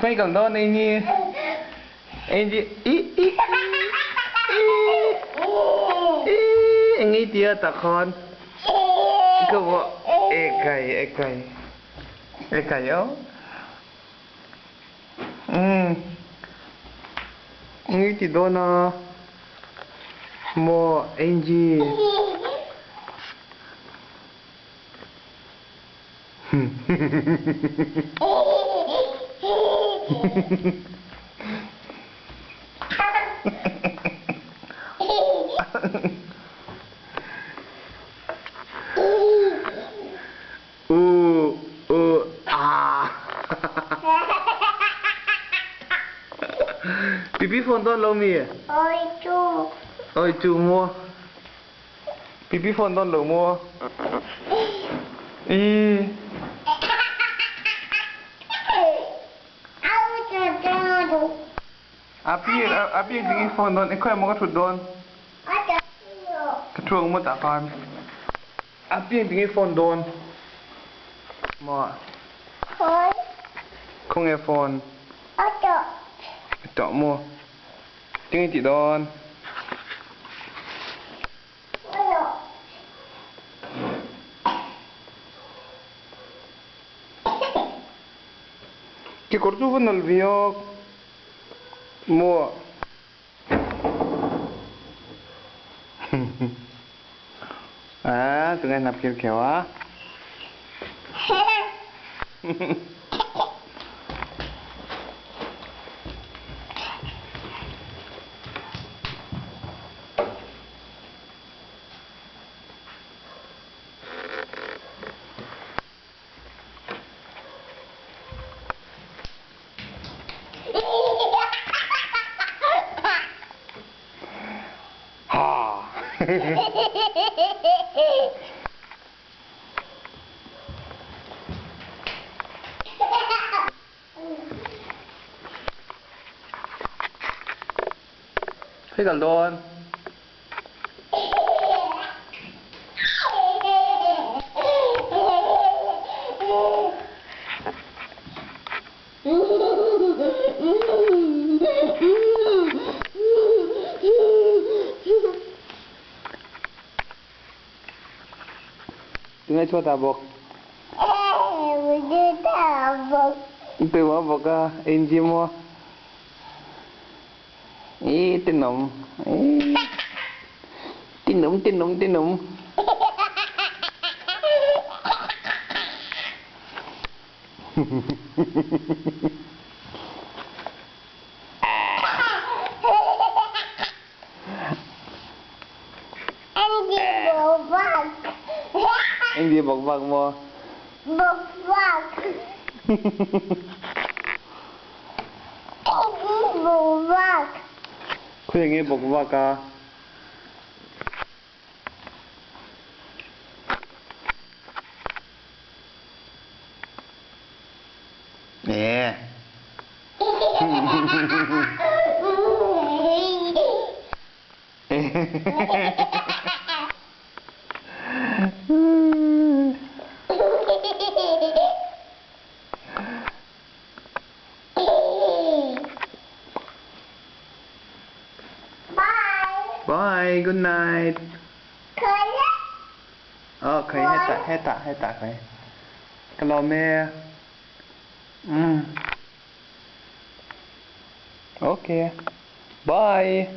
Khawi kal dawn ei ni? Ei ni i i i i eng ei tia tak khan ka vuah e kai e kai e kai aw umm eng ei ti dawn a maw Angie. U u a. Pipi phone dawn lo mi? Oi chu. Oi chu maw? Pipi phone dawn lo maw? I. Api api ang tingin phone dawn. Ikhoi mo ka thut dawn. Ka thu ang mo ta khan. Api ang tingin phone dawn. Mo. Khong e phone. Ito mo. Tingin ti dawn. Kekawr chu va nalh ve a maw? A tunge hnap khir kheu a. Ha! Hei kal dawn. Tunge chhuat ah bawk? Tuimah bawk a, engine maw? Ih tinawm ih tinawm tinawm tinawm. Anh đi bọc vạc maw? Bọc vạc. Anh đi bọc vạc. Khawi nge bawk vak a? Nè. Bye. Bye, good night. Oh, khay heta heta heta khay. Ka lawm e. Mm. Okay. Bye.